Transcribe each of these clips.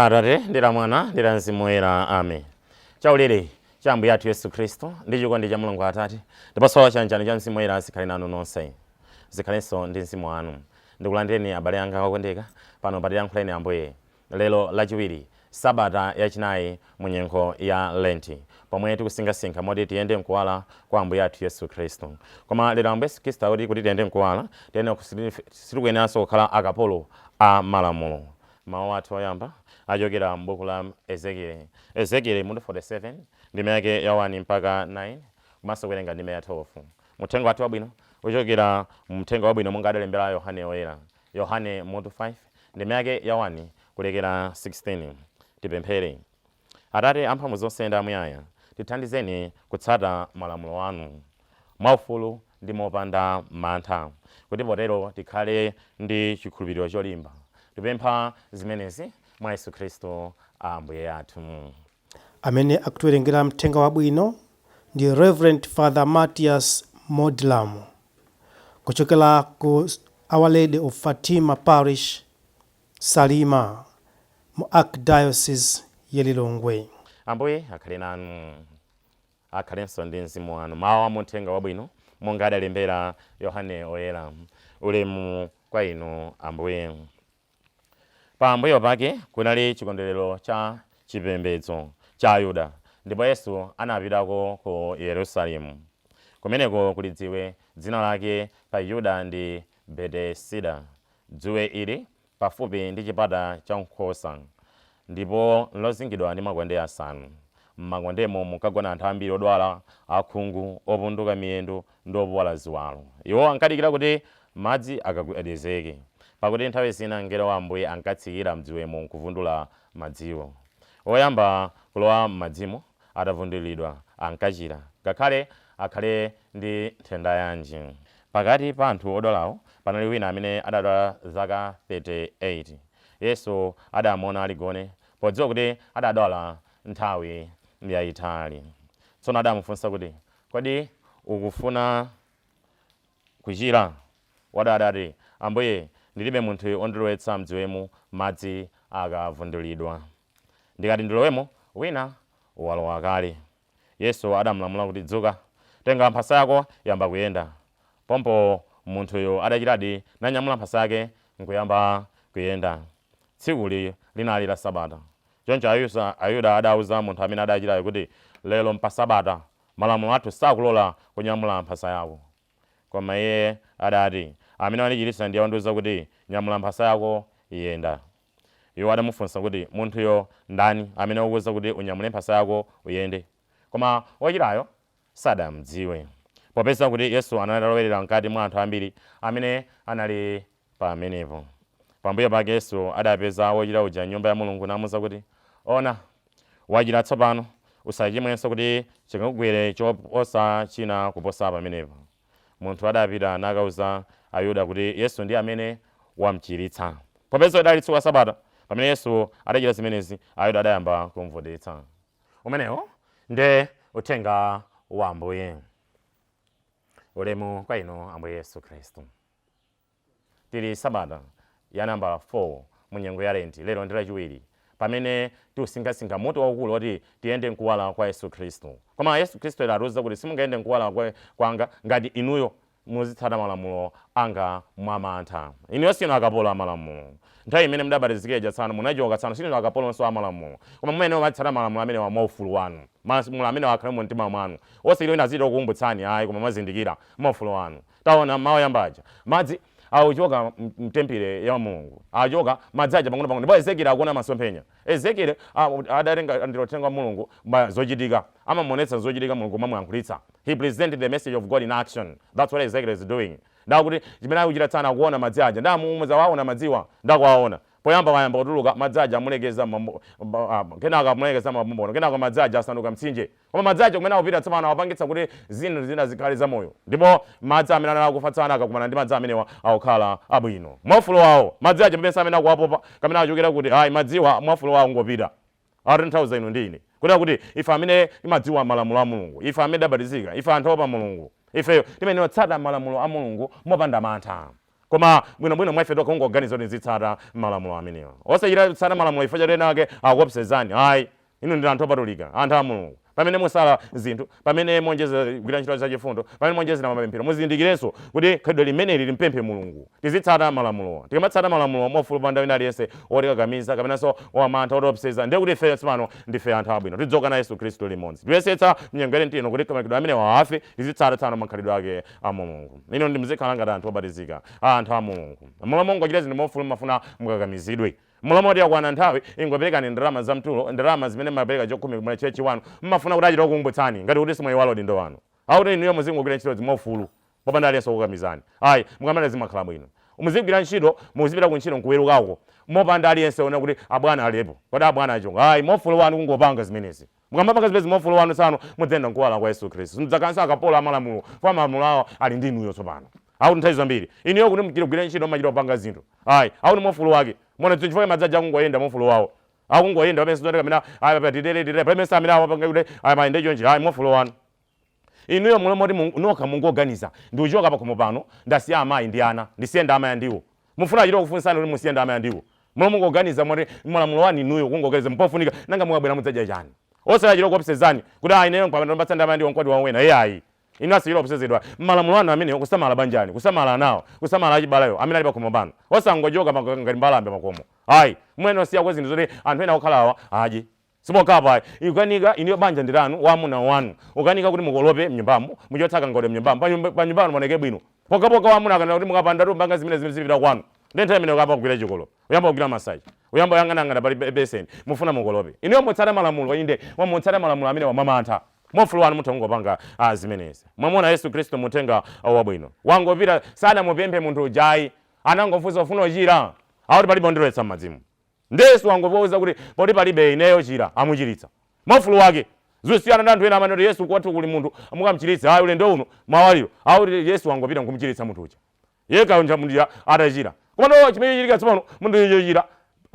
La Atate ndi la Mwana ndi la Mzimu Woyera, amen. Chaulere cha Ambuye athu Yesu Khristu ndi chikondi cha Mulungu Atate ndiponso chiyanjano cha Mzimu Woyera zikhale nanu nonse, zikhalenso ndi mzimu wanu. Ndikulandireni, abale anga okondeka, pano pa Tiyankhuleni Ambuye, lero Lachiwiri, sabata yachinayi mu nyengo ya Lenti, pomwe tikusinkhasinkha moti tiyende mkuwala kwa Ambuye athu Yesu Khristu. Koma lero Ambuye Yesu Khristu akuti kuti tiyende mkuwala, sitikuyeneranso kukhala akapolo a malamulo. Mawu athu oyamba achokera m'buku la Ezekieli, Ezekieli mutu 47, ndime yake ya 1 mpaka 9, komanso kuwerenga ndime ya 12. Muthenga wathu wabwino uchokera muthenga wabwino monga adalembera Yohane Woyera, Yohane mutu 5, ndime yake ya 1 kulekera 16. Tipemphere. Atate amphamvu zonse ndi amuyaya, tithandizeni kutsata malamulo anu mwaufulu ndi mopanda mantha, kuti potero tikhale ndi chikhulupiriro cholimba. Tipempha zimenezi mwa Yesu Khristu Ambuye athu. Amene akutiwerengera mthenga wabwino ndi Reverend Father Matthias Modlam kuchokera ku Our Lady of Fatima Parish, Salima, mu Archdiocese ya Lilongwe. Ambuye akhale nanu. Akhalenso ndi mzimu wanu. Mawu a muthenga wabwino monga adalembera Yohane Oyera. Ulemu kwa inu, Ambuye. Pambuyo pake kunali chikondwerero cha chipembedzo cha Ayuda, ndipo Yesu anapitako ku Yerusalemu. Kumeneko kuli dziwe, dzina lake pa Yuda ndi Betesida. Dziwe ili pafupi ndi chipata cha nkhosa, ndipo nlozingidwa ndi makonde asanu. M'makondemo munkagona anthu ambiri odwala, akhungu, opunduka miyendo ndi opuwala ziwalo. Iwo ankadikira kuti madzi akagwedezeke, pakuti nthawi zina mngelo wa Ambuye ankatsikira m'dziwemo nkuvundula madziwo. Woyamba kulowa m'madzimo atavundulidwa ankachira, ngakhale akhale ndi nthenda yanji. Pakati pa anthu odwalawo panali wina amene adadwala zaka 38. Yesu adamuona ali gone, podziwa kuti adadwala nthawi yaitali. Tsono adamufunsa kuti, Kodi ukufuna kuchira? Wodwala adati, Ambuye, ndilibe munthu wondilowetsa m'dziwemu madzi akavundulidwa. Ndikati ndilowemo, wina walowa kale. Yesu adamulamula kuti, Dzuka, tenga mphasa yako, yamba kuyenda. Pompo munthuyo adachiradi, nanyamula mphasa yake nkuyamba kuyenda. Tsikuli linali la Sabata. Choncho Ayuda adauza munthu amene adachirayo kuti, Lero mpa Sabata, malamulo athu sakulola kunyamula mphasa yako. Koma iye adati, Amene wandichiritsa ndiye wandiwuza kuti, Nyamula mphasa yako, yenda. Iwo adamufunsa kuti, Munthuyo ndani, amene wakuuza kuti unyamule mphasa yako uyende? Koma wochirayo sadamdziwe, popeza kuti Yesu anali atalowerera m'kati mwa anthu ambiri amene anali pamenepo. Pambuyo pake Yesu adapeza wochira uja m'Nyumba ya Mulungu namuuza kuti, Ona, wachira tsopano, usachimwenso kuti chingakugwere choposa china kuposa pamenepa. Munthu adapita nakauza Ayuda kuti Yesu ndiye amene wamchiritsa. Popeza lidali tsiku la Sabata pamene Yesu adachita zimenezi, Ayuda adayamba kumvutitsa. Umenewo ndiye uthenga wa Ambuye. Ulemu kwa inu, Ambuye Yesu Khristu. Tili sabata ya nambala 4 mu nyengo ya Lenti. Lero ndi Lachiwiri, pamene tikusinkhasinkha mutu waukulu woti tiyende mkuwala kwa Yesu Khristu. Koma Yesu Khristu atiuza kuti simungayende mkuwala kwanga ngati inuyo muzitsata malamulo anga mwamantha. Inuyo sinu akapolo a malamulo. Nthawi imene mudabatizika ija tsano munachoka tsano, sinu akapolonso a malamulo. Koma mumene mumatsata malamulo amenewa mwaufulu wanu. Malamulo amenewa akhale mu mtima mwanu. Osati wina azichita kukumbutsani ayi, koma mwazindikira mwaufulu wanu. Taona mawu oyamba aja. Madzi akuchoka mtempile ya Mulungu. Achoka madzi aja pang'ono pang'ono. Ndipo Ezekieli akuona masomphenya. Ezekieli adatenga ndilo uthenga wa Mulungu ma zochitika. Amamuonetsa zochitika Mulungu mamuyankhulitsa. He presented the message of God in action. That's what Ezekiel is doing. Ndakuti chimene akuchita tsana akuona madzi aja. Ndamuumuza waona madziwa. Ndakuwaona. Poyamba wayamba kutuluka madzi aja amulekeza, kenaka amulekeza mabombono, kenaka madzi aja asanduka mtsinje. Koma madzi aja kumene akupita tsopano awapangitsa kuti zinthu zina zikhale zamoyo. Ndipo madzi amene anali akufa tsopano akakumana ndi madzi amenewa akukhala abwino. Mwaufulu wawo, madzi aja pamene amene akuwapopa kamene akuchokera kuti ayi, madziwa mwaufulu wawo ngopita. Atanthauza inu ndi ine. Kunena kuti ife amene timadziwa malamulo a Mulungu, ife amene tidabatizika, ife anthu opa Mulungu, ifeyo timene titsata malamulo a Mulungu mopanda mantha. Koma bwinobwino mwa ife tokha kungoganiza kuti nzitsata malamulo amenewa. Osachita kutsata malamulo chifukwa choti ena ake akuopsezani ayi. Inu ndinu anthu opatulika, anthu a Mulungu. Pamene musala zinthu, pamene muonjezera kugwira ntchito zachifundo, pamene muonjezera mapemphero, muzindikirenso kuti khalidwe limeneli limpemphe Mulungu. Tizitsata malamulowa. Tikamatsata malamulowa mwaufulu popanda wina aliyense wotikakamiza kapenanso wamantha wotiopseza, ndiye kuti ifeyo tsopano ndife anthu abwino. Tidzoka na Yesu Khristu limodzi. Tiyesetsa mnyengo ya Lenti ino kuti makhalidwe amenewa afe, tizitsata tsopano makhalidwe ake a Mulungu. Inu ndi muzikhala ngati anthu obatizika, anthu a Mulungu. M'malo mongochita zinthu mwaufulu mumafuna mukakamizidwe. M'malo moti yakwana nthawi, ingoperekani ndalama za mtulo, ndalama zimene mumapereka chokhumi ku tchechi wanu, mumafuna kuti achite kukumbutsani ngati kuti simuiwala udindo wanu. Akuti inuyo muzingogwira ntchitozi mwaufulu, popanda aliyense wokukakamizani. Ayi, mukamatero zimakhala bwino. Muzigwira ntchito, muzipita kuntchito nkuwerukako, mopanda aliyense wonena kuti abwana alipo, kodi abwana achoka. Ayi, mwaufulu wanu kungopanga zimenezi. Mukamapanga zimenezi mwaufulu wanu tsano, mudzayenda nkuwala kwa Yesu Khristu. Simudzakhalanso akapolo a malamulo, chifukwa malamulo awo ali ndi inuyo tsopano. Akuti nthawi zambiri inuyo kuti muchite kugwira ntchito mumachita kupanga zinthu. Ayi, akuti mwaufulu wake. Muona chifukwa madzi aja akungoyenda mwaufulu wawo. Akungoyenda pamene sizoti kapena ayi pa titere titere pamene amene awapanga kuti ayi mayende chonchi ayi mwaufulu wanu. Inuyo m'malo moti nokha mungoganiza ndikuchoka pakhomo pano ndasiya amayi ndi ana ndisiye ndalama ya ndiwo. Mufuna achite kukufunsani kuti musiye ndalama ya ndiwo. M'malo mungoganiza moti malamulo wanu inuyo kungoganiza mpofunika nanga mukabwera mudzadya chani. Osati achite kukuopsezani kuti ayi ineyo mpaka ndapatsa ndalama ya ndiwo mkwati wa wena iyayi. Inu asachite kuopsezedwa malamulo anu amenewo kusamala banjani, kusamala anawo, kusamala achibalewo amene ali pakhomo panu. Osangochoka ngati mbalame pakhomo. Ayi, muyenera kusiyako zinthu zoti anthu ena okhalawa adye. Sipokhapo ayi. Ikukanika inuyo banja ndi lanu, wamuna wanu. Ukukanika kuti mukolope m'nyumbamo, muchotse akangaule m'nyumbamo, panyumba panu paoneke bwino. Pokhapokha wamuna akanena kuti mukapandatu kupanga zimenezi muzipita kwanu. Ndiye nthawi imeneyo ukayamba kugwira chikolopo, uyamba kugwira masache, uyamba kuyang'anayang'ana pali beseni, mufuna mukolope. Inuyo mutsate malamulo, inde, koma mutsate malamulo amenewa mwamantha. Mwaufulu wanu mutha kungopanga zimenezi. Mwamuona Yesu Khristu mu Uthenga Wabwino. Wangopita, sanamupemphe munthu uja ayi. Anangofunsa, Ufuna uchira? Akuti palibe wondilowetsa m'madzimu. Ndiye Yesu wangowauza kuti, Poti palibe ineyo chira, amuchiritsa. Mwaufulu wake. Zusiyana ndi anthu ena amanena kuti Yesu kwathu kuli munthu mukamchiritse. Ayi ulendo uno, mawa lero. Akuti Yesu wangopita nkumuchiritsa munthu uja. Yekha uja munthu uja atachira. Komano chimene chichitika tsopano, munthu uja wachira,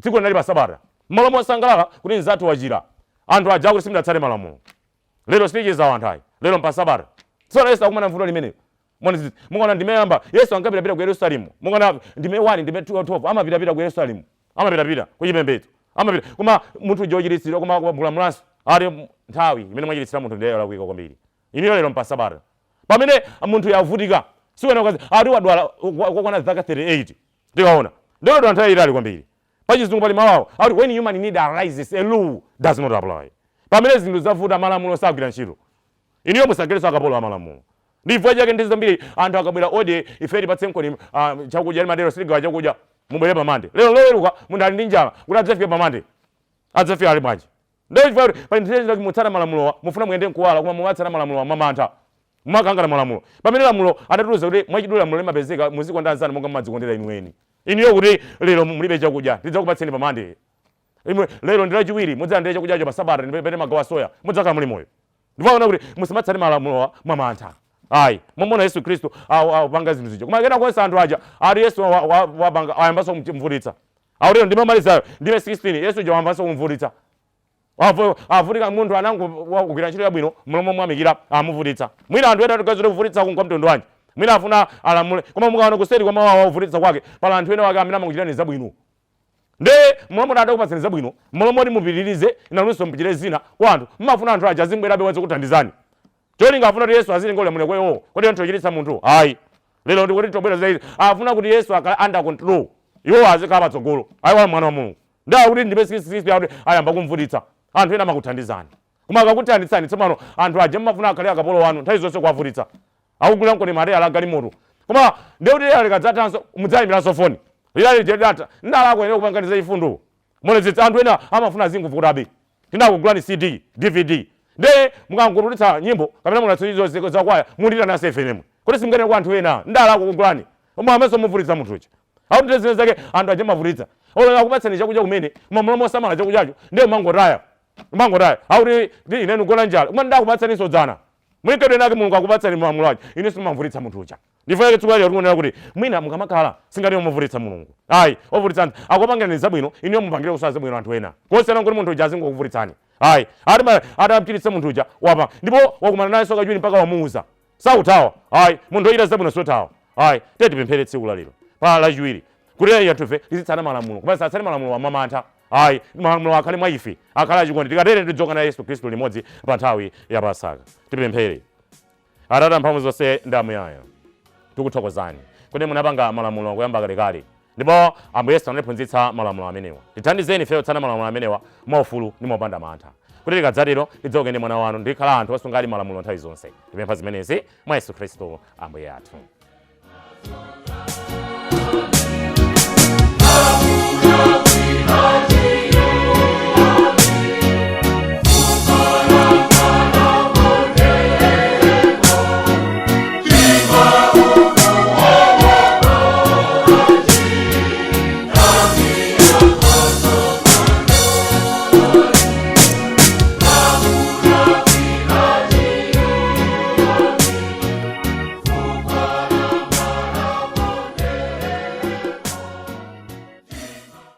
tsiku linali pa Sabata. Mmalo mosangalala kuti mnzathu wachira, anthu aja akuti simudatsate malamulo. Lero sitichiza anthu ayi. Lero mpa Sabata. Tsono Yesu akumana mvuto limenelo. Mwana mukaona ndime yoyamba Yesu ankapitapita ku Yerusalemu. Mukaona ndime 1 ndime 12 amapitapita ku Yerusalemu. Amapitapita ku chipembedzo. Amapita koma munthu uja wachiritsidwa koma kulamulanso. Ali nthawi imene mwachiritsira munthu ndiye yolakwika kwambiri. Inuyo lero mpa Sabata. Pamene munthu yavutika siwena ukazi ati wadwala kwakwana zaka 38. Tikaona ndiye wadwala nthawi yayitali kwambiri. Pachizungu pali mawu awo akuti when human need arises a law does not apply. Pamene zinthu zavuta malamulo sagwira ntchito. Inuyo musakhalenso akapolo a malamulo. Ndi chifukwa chake nthawi zambiri anthu akabwera odi ife tipatsenkoni chakudya timatero sitigawa chakudya mubwere pa Monday. Lero Loweruka munthu ali ndi njala kuti adzafike pa Monday. Adzafika ali bwanji? Ndiye chifukwa kuti pali nthawi zina mutsata malamulowa mufuna muyende nkuwala koma mumatsata malamulowa mwamantha. Mumakangana malamulo. Pamene lamulo adatiuza kuti mwachidule lamulo limapezeka muzikonda anzanu monga mumadzikondera inu eni. Inuyo kuti lero mulibe chakudya ndidzakupatseni pa Monday. Imwe lero ndi Lachiwiri mudzalandire chakudyacho pa Sabata ndipo timagawa soya mudzakhala muli moyo. Ndipo akuona kuti musamatsate malamulowa mwamantha. Ayi, mwamuona Yesu Khristu akupanga zinthu zija. Koma kena konse anthu aja ati Yesu wapanga ayambanso kumvutitsa. Akutero ndime yomalizayo ndime 16 Yesu uja wayambanso kumvutitsa. Avutika munthu anangogwira ntchito yabwino m'malo momuyamikira amuvutitsa. Mwina anthu ena tikuganiza kuti kuvutitsa kwa mtundu wanji. Mwina afuna alamule. Koma mukaona kuseri kwa mawu awa kuvutitsa kwake pali anthu ena wake amene amakuchitirani zabwino. Ndiye m'malo moti atakupatsani zabwino, m'malo moti mupitirize nanunso muchite zina kwa anthu, mumafuna anthu aja azibwerabe kuzakuthandizani. Cholinga afuna kuti Yesu azitenga ulamuliro kwa iwowo. Kodi anthu ochiritsa munthu? Ayi. Lero ndikuti tobwera za izi. Afuna kuti Yesu akhale under control. Iwowo azikhala patsogolo. Ayiwala mwana wa Mulungu. Ndiye akuti ndime 66 akuti ayamba kumvutitsa. Anthu ena amakuthandizani. Koma akakuthandizani tsopano anthu aja mumafuna akhale akapolo wanu nthawi zonse kuwavutitsa. Akugulira nkoni mateyala a galimoto. Koma ndiye kuti lero likadzathanso mudzayimbiranso foni. Lilali lija lidatha. Ndalako ine kupanganiza chifundo. Monetsetsa anthu ena amafuna azinguvutabe. Tinakugulani CD, DVD. Ndiye mukangotulutsa nyimbo kapena munatsulizo za kwaya mundiitananso ife nemwe. Kodi simunganene kwa anthu ena ndalako kugulani. Mwayambanso muvutitsa munthu uja. Akuti zina zake anthu aja mavutitsa. Olo akupatsani chakudya kumene koma m'malo mosamala chakudyacho ndiye mumangotaya. Mumangotaya. Akuti ndi ine ndikugona njala. Koma ndakupatsaniso dzana. Muli ena ake Mulungu akupatsani malamulo ake. Ine simamvutitsa munthu uja. Ndifukwa chake tsiku lalero tikunena kuti mwina mukamakhala singati muvutitsa Mulungu. Ayi, ovutitsa anthu akupangirani zabwino, inuyo mupangire kusala zabwino anthu ena. Kosiyana nkuti munthu uja azingokuvutitsani. Ayi, ati atamchiritsa munthu uja wapa ndipo wakumana nayenso kachiwiri mpaka wamuuza. Sakuthawa. Ayi, munthu wochita zabwino sothawa. Ayi, tiye tipemphere tsiku lalero. Pa Lachiwiri kuti anthufe tizitsata malamulo, koma tisatsate malamulo mwamantha ayi. Malamulo akhale mwa ife, akhale achikondi. Tikatere tidzoka na Yesu Khristu limodzi pa nthawi ya Pasaka. Tipemphere. Atate amphamvu zonse ndi amuyaya, tikuthokozani kuti munapanga malamulo kuyamba kalekale, ndipo Ambuye Yesu anatiphunzitsa malamulo amenewa. Tithandizeni ife kutsata malamulo amenewa mwaufulu ndi mopanda mantha, kuti tikadzatero tidzauke ndi mwana wanu ndikhala anthu osungadi malamulo nthawi zonse. Tipempha zimenezi mwa Yesu Khristu Ambuye athu.